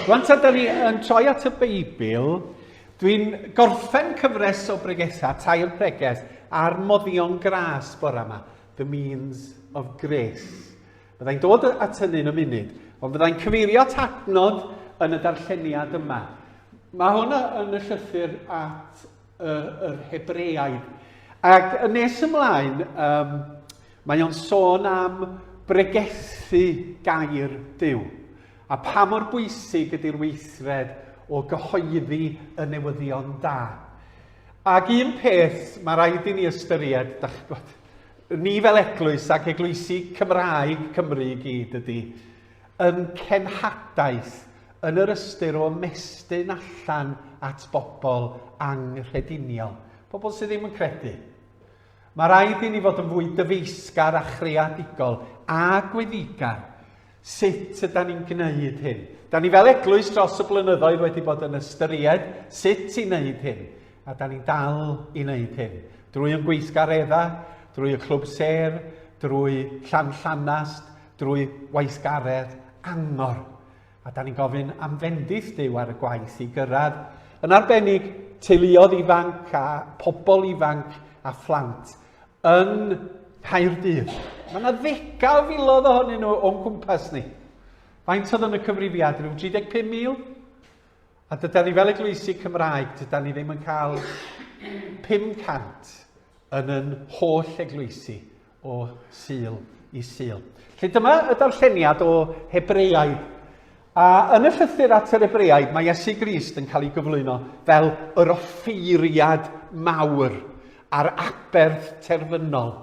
Rwan ta, da ni yn troi at y Beibl. Dwi'n gorffen cyfres o bregethau, tair pregeth, ar moddion gras bore yma, The Means of Grace. Byddai'n dod at hynny yn y munud, ond byddai'n cyfeirio at adnod yn y darlleniad yma. Mae hwn yn y llythyr at yr Hebreaid. Ac yn nes ymlaen, um, mae o'n sôn am bregethu gair Duw. A pa mor bwysig ydy'r weithred o gyhoeddi y newyddion da. Ac un peth mae rhaid i ni ystyried, da chi'n gwybod, ni fel eglwys ac eglwysi Cymraeg Cymru i gyd ydy, yn cenhadaeth yn yr ystyr o ymestyn allan at bobl anghrediniol, pobl sydd ddim yn credu. Mae rhaid i ni fod yn fwy dyfeisgar a chreadigol a gweddigar. Sut yda ni'n gwneud hyn? Da ni fel eglwys dros y blynyddoedd wedi bod yn ystyried sut i wneud hyn, a da ni'n dal i wneud hyn. Drwy yn gweithgareddau, drwy y clwb sêr, drwy Llan Llanast, drwy weithgaredd angor. A da ni'n gofyn am fendith Duw ar y gwaith i gyrraedd, yn arbennig teuluodd ifanc a pobl ifanc a phlant yn Nghaerdydd. Mae yna ddegau o filoedd ohonyn nhw o'n cwmpas ni. Faint oedd yn y cyfrifiad? Rhyw 35,000? A dyda ni fel eglwysi Cymraeg, dyda ni ddim yn cael 500 yn yn holl eglwysi o Sul i Sul. Felly dyma y darlleniad o Hebreaid. A yn y llythyr at yr Hebreaid, mae Iesu Grist yn cael ei gyflwyno fel yr offeiriad mawr a'r aberth terfynol.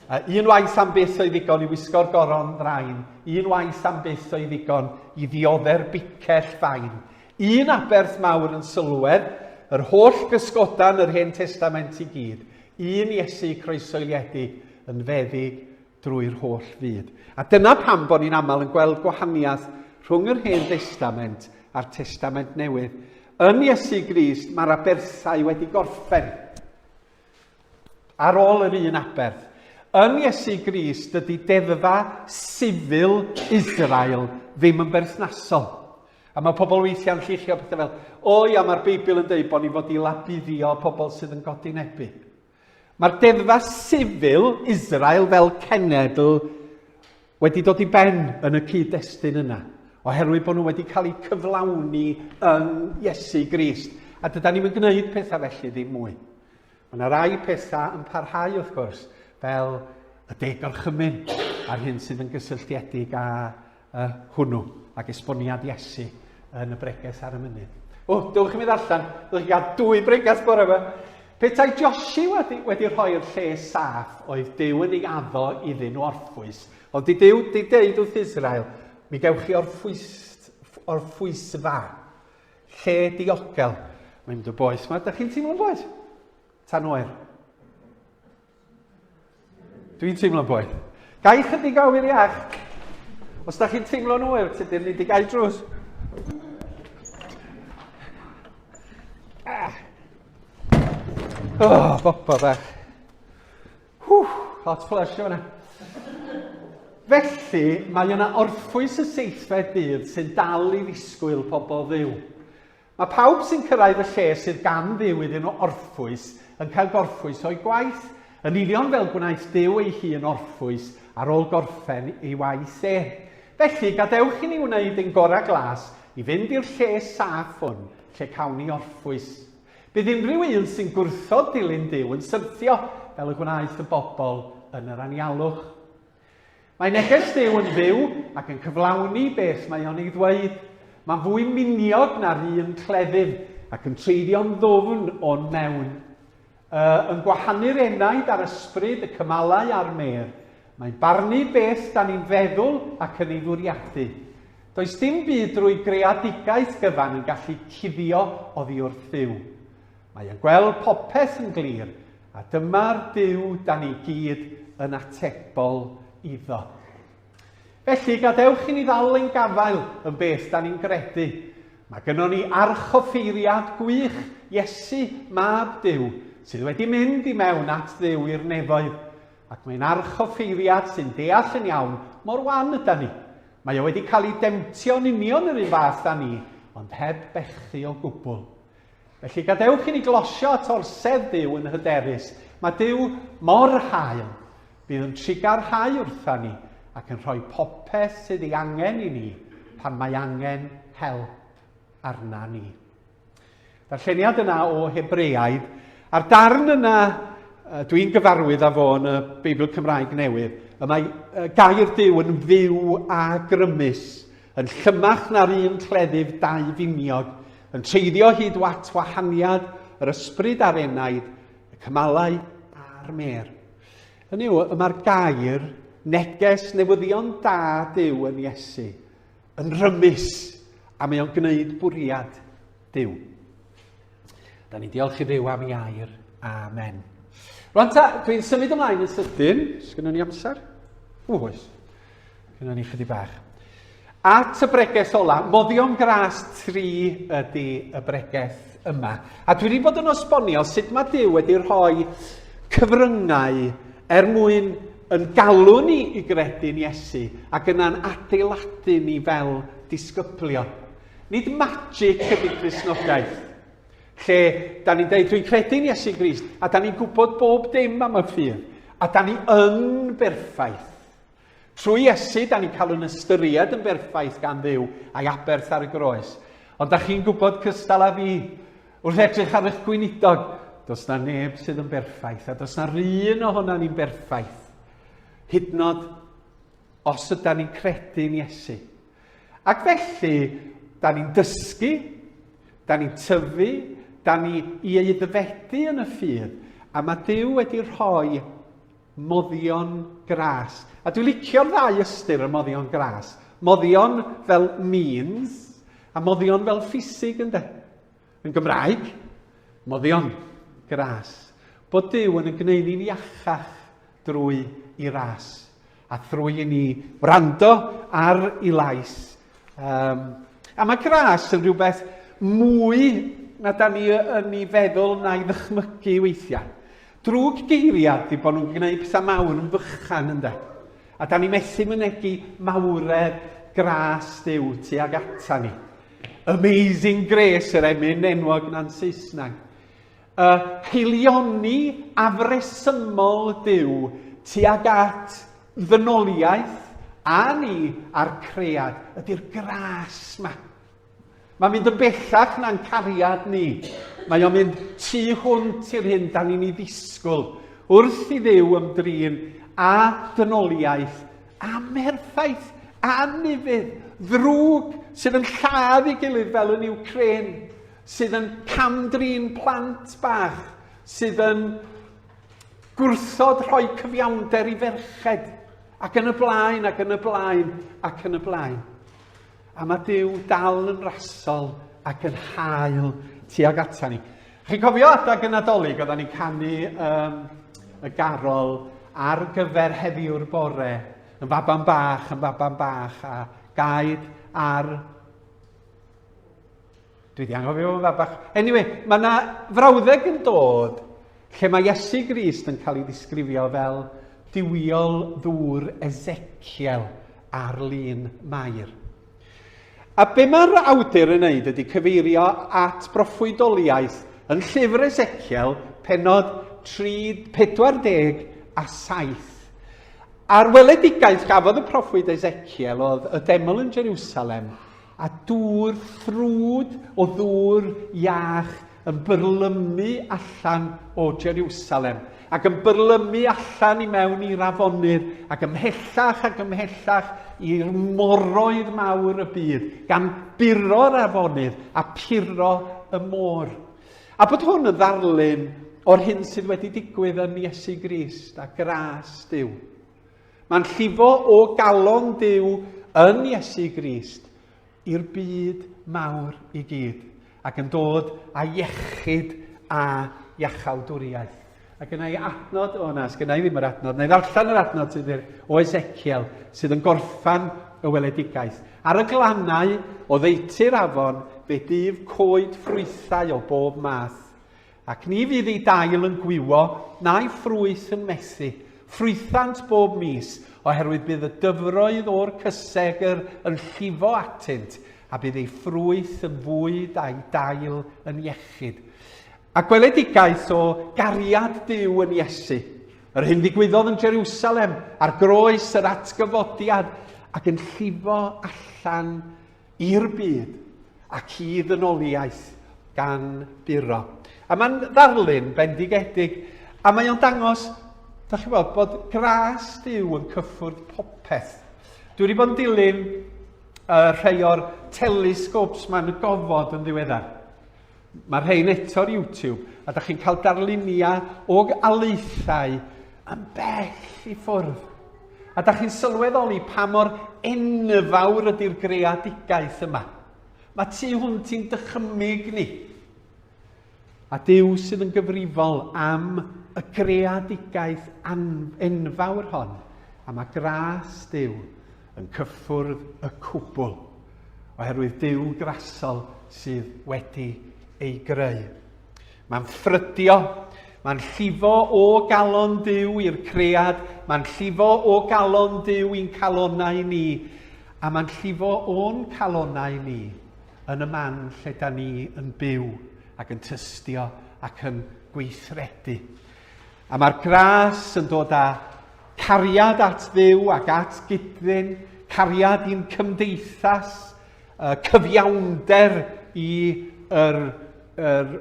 A un waith am byth o'i ddigon i wisgo'r goron ddrain, un waith am byth o'i ddigon i ddiodde'r bicell fain. Un aberth mawr yn sylwedd, yr holl gysgodan yr Hen Testament i gyd, Un Iesu croesoeliedig yn feddyg drwy'r holl fyd. A dyna pam bod ni'n aml yn gweld gwahaniaeth rhwng yr Hen Destament a'r Testament Newydd. Yn Iesu Grist mae'r aberthau wedi gorffen ar ôl yr un aberth. Yn Iesu Grist dydy deddfa sifil Israel ddim yn berthnasol. A mae pobl weithiau'n lluchio pethau fel, o ia, mae'r Beibl yn dweud bod ni fod i labuddio pobl sydd yn godinebu. Mae'r deddfa sifil Israel fel cenedl wedi dod i ben yn y cyd-destun yna, oherwydd bod nhw wedi cael eu cyflawni yn Iesu Grist. A dyda ni'n gwneud pethau felly ddim mwy. Mae yna rai pethau yn parhau wrth gwrs, fel y deg gorchymyn a'r hyn sydd yn gysylltiedig â uh, hwnnw ac esboniad Iesu yn y bregeth ar y mynydd. O, dewch i mi ddarllen, dewch i gael dwy bregeth bore yma. Petai Joshua wedi, wedi rhoi'r lle saff oedd Duw yn ei addo iddyn nhw orffwys, ond di Duw di deud wrth Israel, mi gewch chi orffwys, orffwysfa, lle diogel. Mae'n mynd o boeth yma. Ydych chi'n teimlo'n boeth? Tan oer. Dwi'n teimlo'n boeth. Ga i chydig o awyr iach? Os da chi'n teimlo'n oer, tydyn ni wedi gael drws. Ah. Oh, bopo bach. Whew, hot flush o'na. Felly, mae yna orffwys y seithfed dydd sy'n dal i ddisgwyl pobl ddiw. Mae pawb sy'n cyrraedd y lle sydd gan Dduw iddyn nhw orffwys yn cael gorffwys o'u gwaith, yn union fel gwnaeth Duw ei hun orffwys ar ôl gorffen ei waith e. Felly, gadewch i ni wneud ein gorau glas i fynd i'r lle saff hwn lle cawn ni orffwys. Bydd unrhyw un sy'n gwrthod dilyn Duw yn syrthio fel y gwnaeth y bobl yn yr anialwch. Mae neges Duw yn fyw ac yn cyflawni beth mae o'n ei ddweud. Mae'n fwy miniog na'r un cleddyf ac yn treiddio'n ddwfn o'n mewn. Uh, yn gwahanu'r enaid a'r ysbryd, y cymalau a'r mêr. Mae'n barnu beth da ni'n feddwl ac yn ei fwriadu. Does dim byd drwy greadigaeth gyfan yn gallu cuddio oddi wrth Dduw. Mae e'n gweld popeth yn glir, a dyma'r Duw da ni gyd yn atebol iddo. Felly, gadewch i ni ddal ein gafael yn beth da ni'n gredu. Mae gynnon ni archoffeiriad gwych, Iesu, Mab Duw, sydd wedi mynd i mewn at Dduw i'r nefoedd, ac mae'n archoffeiriad sy'n deall yn iawn mor wan yda ni. Mae o wedi cael ei demtio'n union yr un fath â ni, ond heb bechu o gwbl. Felly gadewch i ni glosio at orsedd Duw yn hyderus. Mae Duw mor hael, bydd yn trugarhau wrtha ni ac yn rhoi popeth sydd ei angen i ni pan mae angen help arna ni. Darlleniad yna o Hebreaid, a'r darn yna dwi'n gyfarwydd â fo yn y Beibl Cymraeg Newydd, y mae gair Duw yn fyw a grymus, yn llymach na'r un cleddyf daufiniog, yn treiddio hyd wat wahaniad yr ysbryd a'r enaid, y cymalau a'r mêr. Hynny yw, y mae'r gair, neges newyddion da Duw yn Iesu, yn rymus, a mae o'n gwneud bwriad Duw. Da ni'n diolch i Dduw am ei air. Amen. Rwan ta, dwi'n symud ymlaen yn sydyn. Sgynnon ni amser? O, oes. Gynnon ni chydig bach. At y bregeth ola, moddion gras 3 ydy y bregeth yma. A dwi wedi bod yn osbonio sut mae Duw wedi rhoi cyfryngau er mwyn yn galw ni i gredu'n Iesu ac yna'n adeiladu ni fel disgyblion. Nid magic ydy Cristnogaeth, lle da ni'n dweud dwi'n credu'n Iesu Grist a da ni'n gwybod bob dim am y ffydd a da ni yn berffaith. Trwy Iesu, da ni'n cael yn ystyried yn berffaith gan Dduw a'i aberth ar y groes. Ond da chi'n gwybod cystal â fi, wrth edrych ar eich gweinidog, does na neb sydd yn berffaith, a does na'r un ohono ni'n berffaith. Hyd nod os yda ni'n credu'n Iesu. Ac felly, da ni'n dysgu, da ni'n tyfu, da ni i aeddfedu yn y ffydd, a mae Duw wedi rhoi moddion gras. A dwi'n licio'r ddau ystyr y moddion gras. Moddion fel means, a moddion fel ffisig, ynde? Yn Gymraeg, moddion gras. Bod Duw yn y gwneud ni'n iachach drwy i ras, a thrwy i ni wrando ar i lais. Um, a mae gras yn rhywbeth mwy na da ni yn ei feddwl na'i ddychmygu weithiau. Drwg geiriad di bod nhw'n gwneud pethau mawr yn fychan ynde. A da ni methu mynegi mawredd gras Duw tuag ata ni. Amazing Grace, yr emyn enwog na'n Saesneg. Y haelioni afresymol Duw tuag at ddynoliaeth a ni a'r cread ydy'r gras ma. Mae'n mynd yn bellach na'n cariad ni. Mae o'n mynd tu hwnt i'r hyn da ni'n ei ddisgwyl wrth i Dduw ymdrin â dynoliaeth amherffaith, anufudd, ddrwg sydd yn lladd ei gilydd fel yn Ukraine, sydd yn cam-drin plant bach, sydd yn gwrthod rhoi cyfiawnder i ferched, ac yn y blaen, ac yn y blaen, ac yn y blaen. A mae Duw dal yn rasol ac yn hael tuag ata ni. Chi'n cofio adag y Nadolig, oedden ni'n canu um, y garol ar gyfer heddiw'r bore, yn faban bach, yn faban bach, a gaed ar Dwi wedi anghofio fo bach. Anyway, mae yna frawddeg yn dod lle mae Iesu Grist yn cael ei ddisgrifio fel duwiol ddŵr Ezekiel ar lun Mair. A be mae'r awdur yn neud ydy cyfeirio at broffwydoliaeth yn llyfr Ezekiel, penod 3, 47. A'r weledigaeth gafodd y proffwyd Ezekiel oedd y deml yn Jerusalem A dŵr ffrwd o ddŵr iach yn byrlymu allan o Jeriwsalem, ac yn byrlymu allan i mewn i'r afonydd, ac ymhellach ac ymhellach i'r moroedd mawr y byd, gan buro'r afonydd a puro y môr. A bod hwn yn ddarlun o'r hyn sydd wedi digwydd yn Iesu Grist a gras Duw. Mae'n llifo o galon Duw yn Iesu Grist i'r byd mawr i gyd, ac yn dod â iechyd a iachawdwriaeth. A gynna i adnod, o na, sgynna i ddim yr adnod, na i ddarllen yr adnod sydd i'r, o Ezekiel, sydd yn gorffan y weledigaeth. Ar y glannau o ddeutu'r afon, fe dyf coed ffrwythau o bob math, Ac ni fydd ei dail yn gwywo, na'i ffrwyth yn methu. Ffrwythant bob mis, oherwydd bydd y dyfroedd o'r cysegr yn llifo atynt, a bydd ei ffrwyth yn fwyd a'i dail yn iechyd. A gweledigaeth o gariad Duw yn Iesu, yr hyn ddigwyddodd yn Jerusalem, ar groes yr atgyfodiad, ac yn llifo allan i'r byd ac i ddynoliaeth gan buro. A mae'n ddarlun bendigedig, a mae o'n dangos, da chi'n gweld, bod gras Duw yn cyffwrdd popeth. Dwi wedi bod yn dilyn rhai o'r telescopes ma'n y gofod yn ddiweddar. Mae rhain eto ar YouTube, a da chi'n cael darluniau o alaethau yn bell i ffwrdd. A da chi'n sylweddoli pa mor enfawr ydy'r greadigaeth yma. Mae tu hwnt i'n dychymyg ni. A Duw sydd yn gyfrifol am y greadigaeth enfawr hon, a mae gras Duw yn cyffwrdd y cwbl, oherwydd Duw grasol sydd wedi ei greu. Mae'n ffrydio, mae'n llifo o galon Duw i'r cread, mae'n llifo o galon Duw i'n calonau ni, a mae'n llifo o'n calonau ni yn y man lle da ni yn byw ac yn tystio ac yn gweithredu. A mae'r gras yn dod â cariad at Dduw ac at gydddyn, cariad i'n cymdeithas, cyfiawnder i yr, yr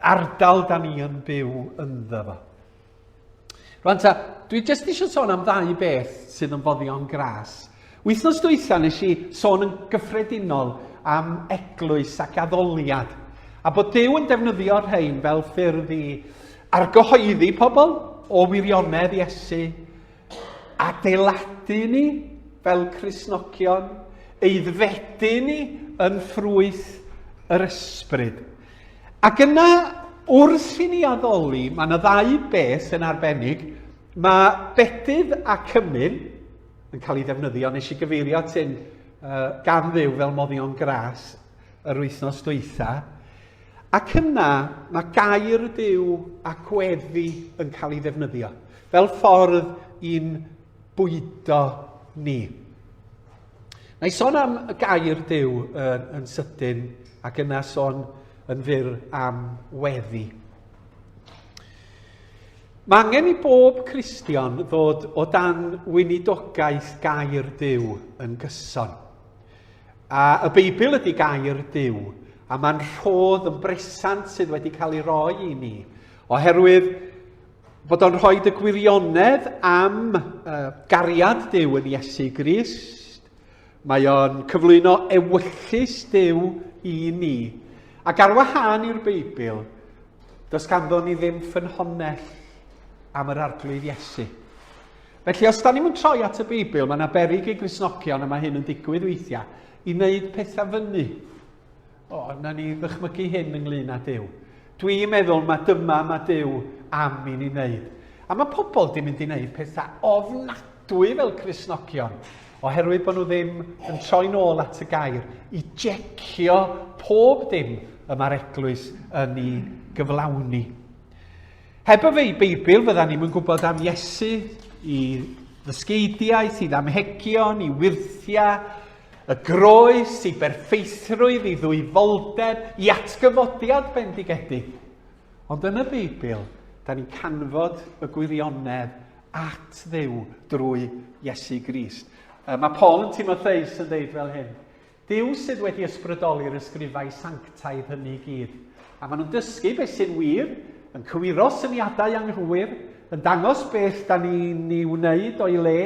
ardal da ni yn byw ynddo fo. Rwan ta, dwi jyst eisiau sôn am ddau beth sydd yn foddion gras. Wythnos dwytha nes i sôn yn gyffredinol am eglwys ac addoliad, a bod Duw yn defnyddio'r rhain fel ffyrdd i argyhoeddi pobl o wirionedd Iesu, adeiladu ni fel Cristnogion, eiddfedu ni yn ffrwyth yr ysbryd. Ac yna, wrth i ni addoli, mae yna ddau beth yn arbennig. Mae bedydd a cymun yn cael ei ddefnyddio. Nes i gyfeirio at hyn gan Dduw fel moddion gras yr wythnos dwytha. Ac yna, mae gair Duw a gweddi yn cael ei ddefnyddio fel ffordd i'n bwydo ni. Na i sôn am y gair Duw yn, yn sydyn ac yna sôn yn fyr am weddi. Mae angen i bob Cristion ddod o dan weinidogaeth gair Duw yn gyson. A y Beibl ydy gair Duw, a mae'n rhodd yn bresant sydd wedi cael ei roi i ni, oherwydd bod o'n rhoi y gwirionedd am uh, gariad Duw yn Iesu Grist. Mae o'n cyflwyno ewyllys Duw i ni. Ac ar wahân i'r Beibl, does ganddo ni ddim ffynhonnell am yr Arglwydd Iesu. Felly, os da ni'n mynd troi at y Beibl, mae yna berig i Gristnogion, a mae hyn yn digwydd weithiau, i wneud pethau fyny. O, na ni ddychmygu hyn ynglyn â Duw. Dwi'n meddwl mae dyma mae Duw am i ni wneud. A mae pobl di mynd i wneud pethau ofnadwy fel Cristnogion, oherwydd bod nhw ddim yn troi nôl at y gair i jecio pob dim y mae'r eglwys yn ei gyflawni. Heb y Beibl, fydda ni'n yn gwybod am Iesu, i ddysgeidiaeth, i ddamhegion, i wyrthiau, y groes, i berffeithrwydd, i ddwyfoldeb, i atgyfodiad bendigedig. Ond yn y Beibl, da ni'n canfod y gwirionedd at Dduw drwy Iesu Grist. Mae Paul yn Timotheus yn dweud fel hyn, Duw sydd wedi ysbrydoli'r ysgrifau sanctaidd hynny i gyd. A maen nhw'n dysgu beth sy'n wir, yn cywiro syniadau anghywir, yn dangos beth da ni'n ei wneud o'i le,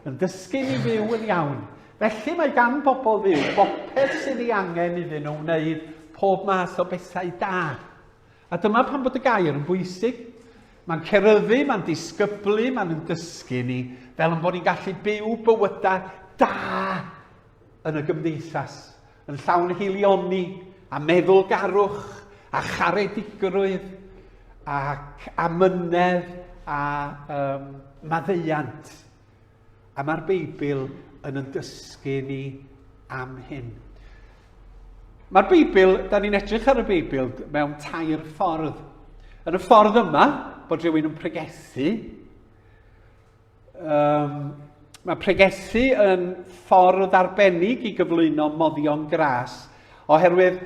yn dysgu ni fyw yn iawn. Felly mae gan bobl Dduw bopeth sydd ei angen iddyn nhw wneud pob math o bethau da. A dyma pam bod y gair yn bwysig. Mae'n ceryddu, mae'n disgyblu, mae'n yn dysgu ni, fel yn bod ni'n gallu byw bywydau da yn y gymdeithas, yn llawn heilioni a meddwlgarwch a charedigrwydd ac amynedd a um, maddeuant. A mae'r Beibl yn yn dysgu ni am hyn. Mae'r Beibl, da ni'n edrych ar y Beibl mewn tair ffordd. Yn y ffordd yma, bod rhywun yn pregethu, um, Mae pregethu yn ffordd arbennig i gyflwyno moddion gras, oherwydd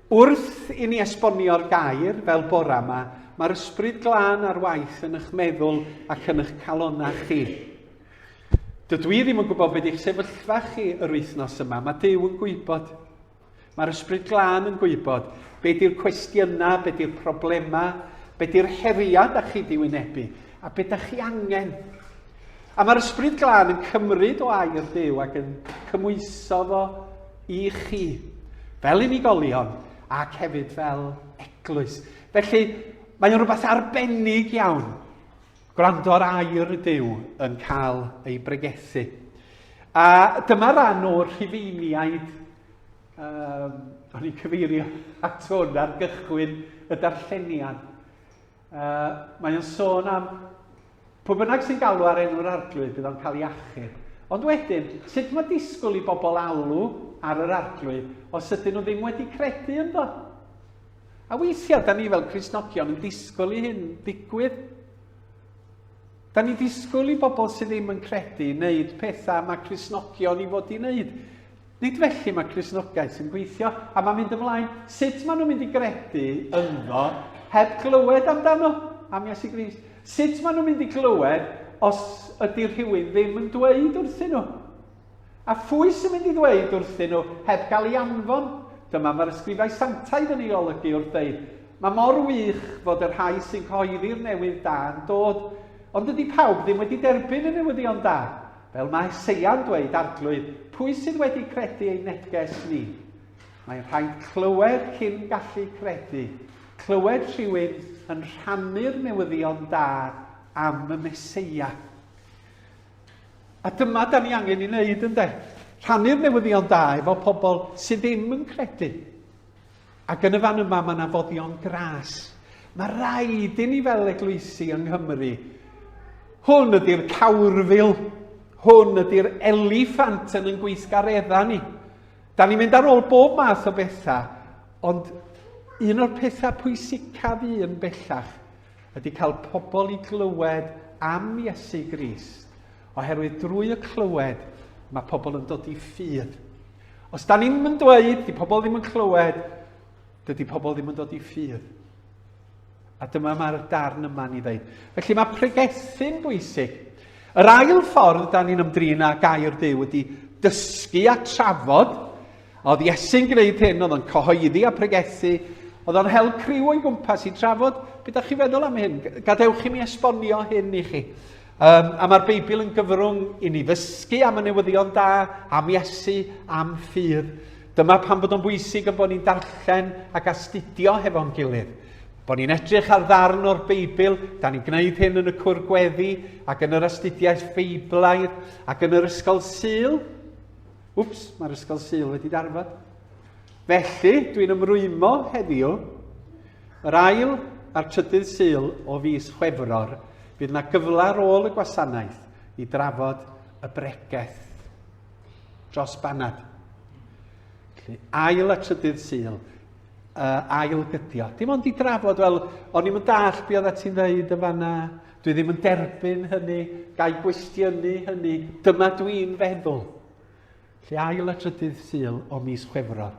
wrth i ni esbonio'r gair fel bora yma, mae'r ysbryd glân ar waith yn eich meddwl ac yn eich calonnau chi. Dydw i ddim yn gwybod beth yw'ch sefyllfa chi yr wythnos yma, mae Duw yn gwybod. Mae'r Ysbryd Glân yn gwybod be di'r cwestiynau, be di'r problemau, be di'r heriau da chi di wynebu, a be da chi angen. A mae'r Ysbryd Glân yn cymryd o air Duw ac yn cymwyso fo i chi, fel unigolion ac hefyd fel eglwys. Felly, mae o'n rhywbeth arbennig iawn gwrando ar air Duw yn cael ei bregethu. A dyma ran o'r Rhufeiniaid, um, o'n i'n cyfeirio at hwn ar gychwyn y darlleniad. Mae o'n sôn am pwy bynnag sy'n galw ar enw'r arglwydd bydd o'n cael ei achub. Ond wedyn, sut mae disgwyl i bobl alw ar yr arglwydd os ydyn nhw ddim wedi credu ynddo? A weithiau, da ni fel Cristnogion yn disgwyl i hyn ddigwydd. Da ni'n disgwyl i bobl sydd ddim yn credu wneud pethau mae Cristnogion i fod i wneud. Nid felly mae Cristnogaeth yn gweithio, a mae'n mynd ymlaen. Sut maen nhw'n mynd i gredu ynddo heb glywed amdano, am Iesu Grist? Sut maen nhw'n mynd i glywed os ydy rhywun ddim yn dweud wrthyn nhw? A phwy sy'n mynd i ddweud wrthyn nhw heb gael ei anfon? Dyma mae'r ysgrifau sanctaidd yn ei olygu wrth ddeud, Mae mor wych fod y rhai sy'n cyhoeddi'r newydd da yn dod, ond dydy pawb ddim wedi derbyn y newyddion da. Fel mae Eseia'n dweud, Arglwydd, pwy sydd wedi credu ein neges ni? Mae'n rhaid clywed cyn gallu credu, clywed rhywun yn rhannu'r newyddion da am y Meseia. A dyma da ni angen i wneud, ynde? Rhannu'r newyddion da efo pobl sydd ddim yn credu. Ac yn y fan yma mae yna foddion gras. Mae rhaid i ni fel eglwysi yng Nghymru. Hwn ydy'r cawrfil. Hwn ydy'r eliffant yn yn gweithgareddau ni. Da ni'n mynd ar ôl bob math o bethau, ond un o'r pethau pwysicaf un bellach ydy cael pobl i glywed am Iesu Grist, oherwydd drwy y clywed mae pobl yn dod i ffydd. Os da ni'n mynd dweud, di pobl ddim yn clywed, dydy pobl ddim yn dod i ffydd. A dyma mae'r darn yma'n ei ddeud. Felly mae pregethu'n bwysig. Yr ail ffordd da ni'n ymdrin â gair Duw ydy dysgu a trafod. Oedd Iesu'n gwneud hyn, oedd o'n cyhoeddi a pregethu, oedd o'n hel criw o'i gwmpas i trafod, beth ydych chi'n feddwl am hyn? Gadewch i mi esbonio hyn i chi. Um, a mae'r Beibl yn gyfrwng i ni ddysgu am y newyddion da, am Iesu, am ffydd. Dyma pam bod o'n bwysig yn bod ni'n darllen ac astudio hefo'n gilydd. Bod ni'n edrych ar ddarn o'r Beibl, da ni'n gwneud hyn yn y cwr gweddi ac yn yr astudiaeth Feiblaidd ac yn yr ysgol Sul. Wps, mae'r ysgol Sul wedi darfod. Felly, dwi'n ymrwymo heddiw, yr ail a'r trydydd Sul o fis Chwefror, bydd yna gyfle ar ôl y gwasanaeth i drafod y bregeth dros banad. Felly, ail a trydydd Sul, uh, ail gydio. Dim ond i drafod, wel, o'n i'm yn dall be oedd ti'n dweud yn fanna, dwi ddim yn derbyn hynny, gai gwestiynu hynny, dyma dwi'n feddwl. Lle ail a trydydd Sul o mis Chwefror,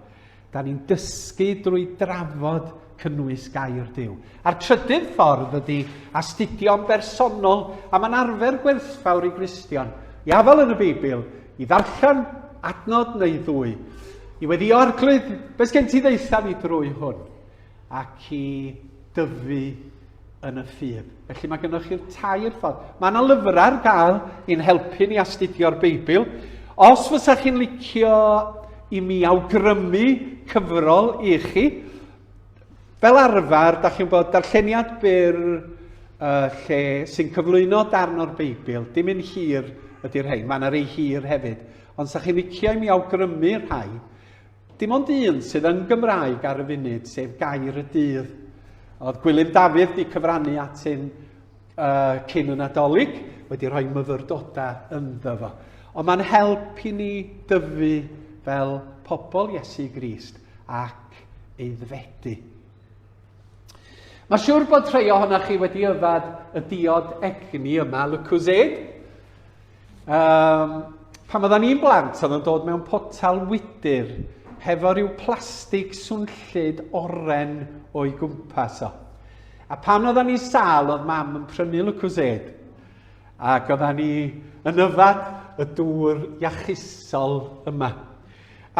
da ni'n dysgu drwy drafod cynnwys gair Duw. A'r trydydd ffordd ydy astudio'n bersonol, a mae'n arfer gwerthfawr i Gristion, i afael yn y Beibl, i ddarllen adnod neu ddwy, i weddio arglwydd, beth gen ti ddeitha fi drwy hwn? Ac i dyfu yn y ffydd. Felly mae gennych chi'r tair ffordd. Mae yna lyfrau ar gael i'n helpu ni astudio'r Beibl. Os fysa chi'n licio i mi awgrymu cyfrol i chi, fel arfer, da chi'n bod darlleniad byr uh, lle sy'n cyflwyno darn o'r Beibl, dim un hir ydy'r rhain, mae yna rei hir hefyd, ond sa chi'n licio i mi awgrymu rhai, Dim ond un sydd yn Gymraeg ar y funud, sef Gair y Dydd. Oedd Gwilym Dafydd wedi cyfrannu at hyn uh, cyn y Nadolig, wedi rhoi myfyrdodau ynddo fo. Ond mae'n help i ni dyfu fel pobl Iesu Grist ac aeddfedu. Mae siŵr bod rhai ohonoch chi wedi yfad y diod egni yma, Lucozade. Um, pan oedden ni'n blant, oedd yn dod mewn potel wydr hefo rhyw plastig swnllyd oren o'i gwmpas o. A pan oedden ni'n sal, oedd mam yn prynu Lucozade. Ac oedden ni yn yfad y dŵr iachusol yma.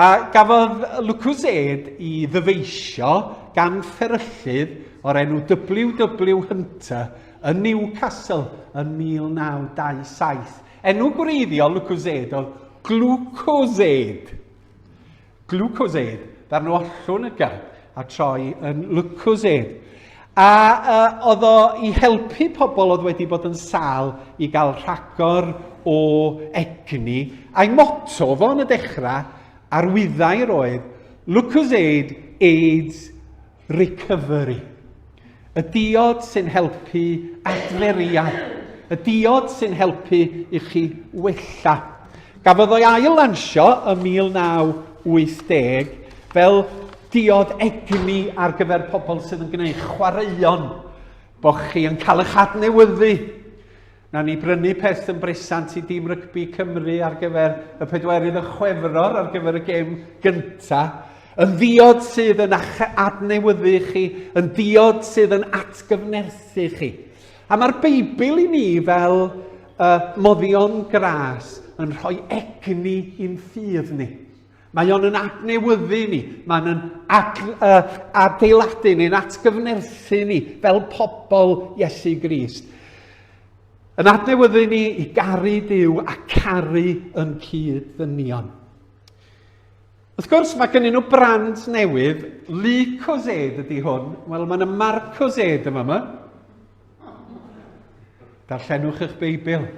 A gafodd Lucozade i ddyfeisio gan fferyllydd o'r enw WW Hunter yn Newcastle yn 1927. Enw gwreiddiol Lucozade oedd Glucozade. Glucozade, ddaru nhw ollwng y G a troi yn Lucozade. A uh, oedd o i helpu pobl oedd wedi bod yn sâl i gael rhagor o egni. A'i motto fo yn y dechrau, arwyddair oedd Lucozade Aids Recovery. Y diod sy'n helpu adferiad. Y diod sy'n helpu i chi wella. Gafodd o'i ail lansio ym 1980 fel diod egni ar gyfer pobl sydd yn gwneud chwaraeon, bod chi yn cael eich adnewyddu. Na ni brynu peth yn bresant i dîm rygbi Cymru ar gyfer y pedwerydd y Chwefror ar gyfer y gêm gynta. Yn ddiod sydd yn adnewyddu chi, yn diod sydd yn atgyfnerthu chi. A mae'r Beibl i ni fel uh, moddion gras yn rhoi egni i'n ffydd ni. Mae o'n yn adnewyddu ni, mae'n yn ad, uh, adeiladu ni'n atgyfnerthu ni fel pobl Iesu Grist. Yn adnewyddu ni i garu Duw a caru yn cyd ddynion. Wrth gwrs, mae gennyn nhw brand newydd, Lucozade ydy hwn. Wel, mae yna Marcozade yma yma. Darllenwch eich Beibl.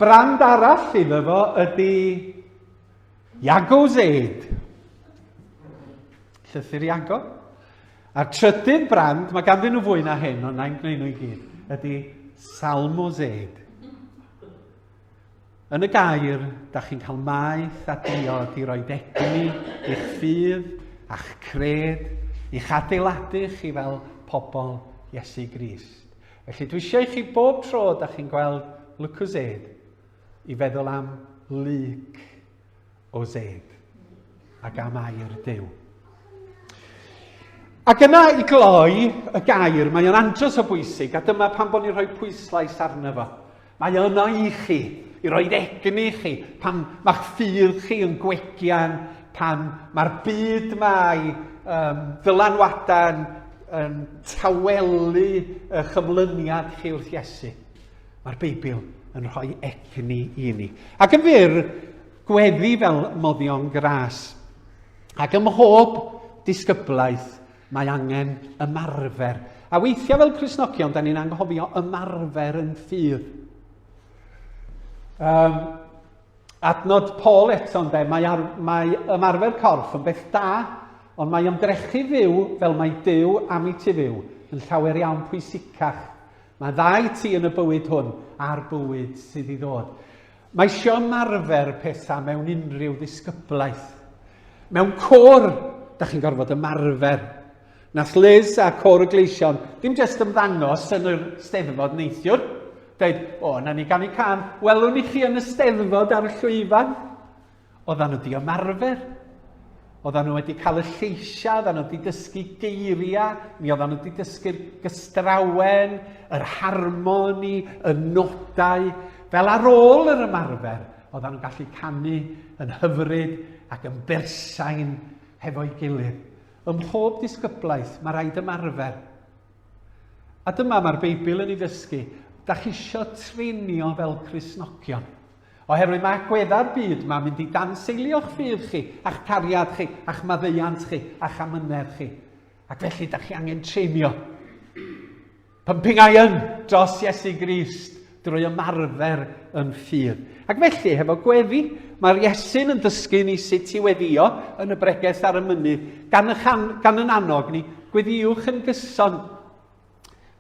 Brand arall iddo fo ydy Iagozade. Llythyr Iago. A'r trydydd brand, mae ganddyn nhw fwy na hyn, ond na'n gwneud nhw i gyd, ydy Salmozade. Yn y gair, da chi'n cael maeth a diod i roi egni i'ch ffydd a'ch cred, i'ch adeiladu chi fel pobl Iesu Grist. Felly dwi eisiau i chi bob tro da chi'n gweld Lucozade i feddwl am Luc o Zed ac am air Duw. Ac yna i gloi y gair, mae o'n andros o bwysig, a dyma pan bod ni'n rhoi pwyslais arno fo. Mae yno i chi, i roi egni i chi, pan mae'ch ffydd chi yn gwegian, pan mae'r byd mae um, ddylanwadau'n yn tawelu eich ymlyniad chi wrth Iesu. Mae'r Beibl yn rhoi egni i ni. Ac yn fyr, gweddi fel moddion gras. Ac ym mhob disgyblaeth mae angen ymarfer. A weithiau fel Cristnogion, da ni'n anghofio ymarfer yn ffydd. Um, adnod Paul eto, ynde, mae, ar, mae ymarfer corff yn beth da, ond mae ymdrechu fyw fel mae Duw am i ti fyw yn llawer iawn pwysicach. Mae dda i ti yn y bywyd hwn a'r bywyd sydd i ddod. Mae eisiau ymarfer pethau mewn unrhyw ddisgyblaeth. Mewn côr, da chi'n gorfod ymarfer. Nath Liz a Côr y Gleision ddim jyst ymddangos yn yr steddfod neithiwr. Deud, o, na ni ganu can, welwn ni chi yn y steddfod ar y llwyfan. Oedden nhw wedi ymarfer. Oedden nhw wedi cael y lleisiau, oedden nhw wedi dysgu geiriau, mi oedden nhw wedi dysgu'r gystrawen, yr harmoni, y nodau. Fel ar ôl yr ymarfer, oedden nhw'n gallu canu yn hyfryd ac yn bersain hefo'i gilydd. Ym mhob disgyblaeth, mae rhaid ymarfer. A dyma mae'r Beibl yn ei ddysgu. Da chi isio treinio fel Cristnogion. Oherwydd mae agweddau'r byd ma'n mynd i danseilio'ch ffydd chi, a'ch cariad chi, a'ch maddeuant chi, a'ch amynedd chi. Ac felly, da chi angen treinio. Pumping iron dros Iesu Grist drwy ymarfer yn ffydd. Ac felly, hefo gweddi, mae'r Iesu'n yn dysgu ni sut i weddio yn y bregeth ar y mynydd, gan, y chan, gan yn annog ni, gweddiwch yn gyson.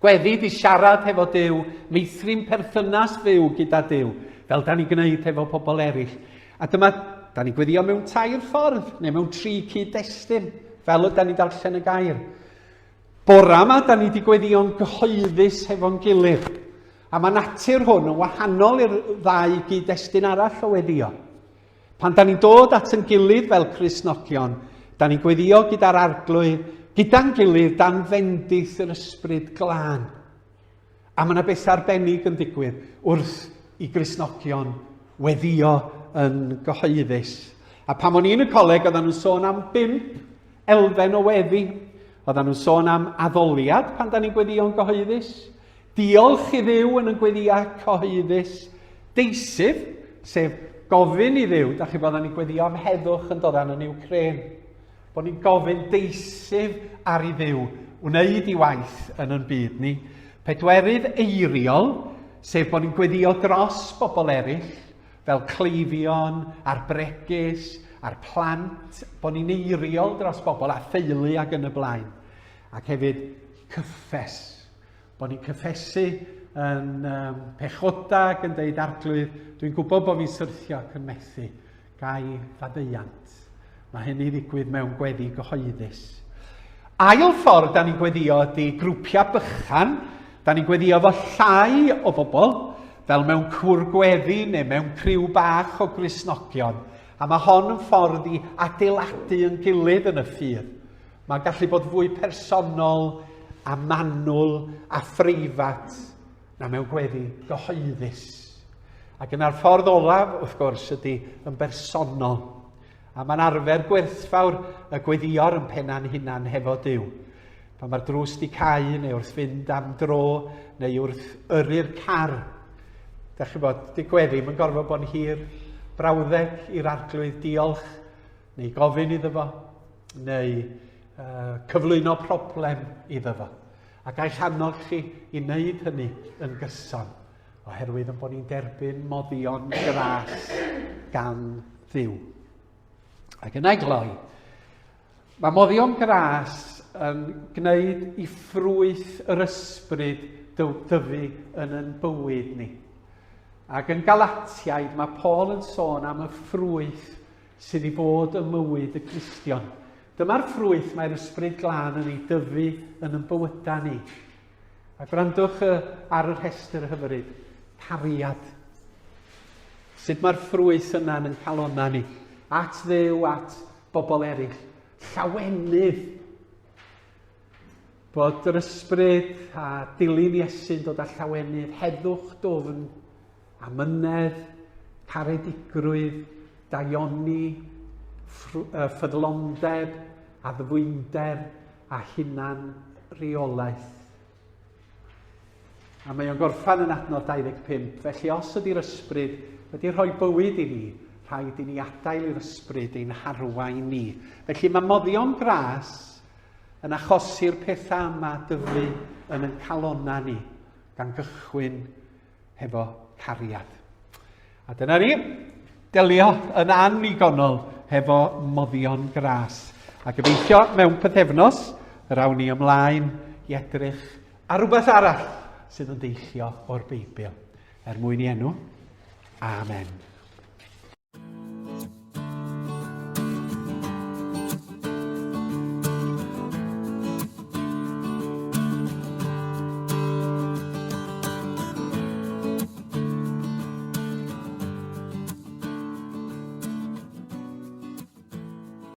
Gweddi di siarad hefo Duw, meithrin perthynas fyw gyda Duw, fel da ni'n gwneud hefo pobl eraill. A dyma, da ni'n gweddio mewn tair ffordd, neu mewn tri cyd-destun, fel y da ni'n darllen y gair. Bora yma, da ni wedi gweddio'n gyhoeddus hefo'n gilydd. A mae natur hwn yn wahanol i'r ddau gyd-destun arall o weddio. Pan da ni'n dod at yn gilydd fel Cristnogion, da ni'n gweddio gyda'r arglwydd, gyda'n gilydd dan fendith yr ysbryd glân. A mae yna bethau arbennig yn digwydd wrth i Gristnogion weddio yn gyhoeddus. A pan o'n i'n y coleg, oedden nhw'n sôn am bimp elfen o weddi. Oedden nhw'n sôn am addoliad pan da ni'n gweddio'n gyhoeddus. Diolch i Dduw yn y gweddïau cyhoeddus. Deisyf, sef gofyn i Dduw, da chi bod ni'n gweddio am heddwch yn dod yn Ukraine. Bod ni'n gofyn deisyf ar i Dduw wneud i waith yn yn byd ni. Pedwerydd eiriol, sef bod ni'n gweddio dros bobl eraill, fel cleifion, a'r bregus, a'r plant, bod ni'n eiriol dros bobl a theulu ac yn y blaen. Ac hefyd cyffes, Bod ni'n cyffesu yn um, pechoda ac yn deud arglwydd, dwi'n gwybod bod fi'n syrthio ac yn methu, gai faddeuant. Mae hynny ddigwydd mewn gweddi gyhoeddus. Ail ffordd da ni'n gweddio ydy grwpiau bychan. Da ni'n gweddio efo llai o bobl, fel mewn cwr gweddi neu mewn criw bach o Gristnogion. A mae hon yn ffordd i adeiladu yn gilydd yn y ffydd. Mae'n gallu bod fwy personol a manwl a phreifat na mewn gweddi gyhoeddus. Ac yna'r ffordd olaf, wrth gwrs, ydy yn bersonol. A mae'n arfer gwerthfawr y gweddïo'r yn penna'n hunan hefo Duw. Pan mae'r drws di cau neu wrth fynd am dro neu wrth yrru'r car. Da chi bod, di gweddi, mae'n gorfod bod yn hir. Brawddeg i'r arglwydd diolch neu gofyn iddo fo, neu uh, cyflwyno problem iddo fo. A gael annog chi i wneud hynny yn gyson, oherwydd yn bod ni'n derbyn moddion gras gan Dduw. Ac yna i gloi, mae moddion gras yn gwneud i ffrwyth yr ysbryd dyfu yn yn bywyd ni. Ac yn Galatiaid mae Paul yn sôn am y ffrwyth sydd i fod ym mywyd y Cristion. Dyma'r ffrwyth mae'r Ysbryd Glân yn ei dyfu yn yn bywydau ni. A gwrandwch ar y rhestr hyfryd, cariad. Sut mae'r ffrwyth yna yn calonna ni? At Dduw, at bobl eraill. Llawenydd. Bod yr ysbryd a dilyn Iesu'n dod â llawenydd, heddwch dwfn, amynedd, caredigrwydd, daioni, ffyddlondeb, addfwynder a hunan reolaeth. A mae o'n gorffan yn adnod 25, felly os ydy'r ysbryd wedi rhoi bywyd i ni, rhaid i ni adael i'r ysbryd ein harwain ni. Felly mae moddion gras yn achosi'r pethau yma dyfu yn ein calonnau ni, gan gychwyn hefo cariad. A dyna ni, delio yn annigonol hefo moddion gras. A gobeithio mewn pythefnos, yr awn ni ymlaen i edrych ar rhywbeth arall sydd yn deillio o'r Beibl. Er mwyn i enw. Amen.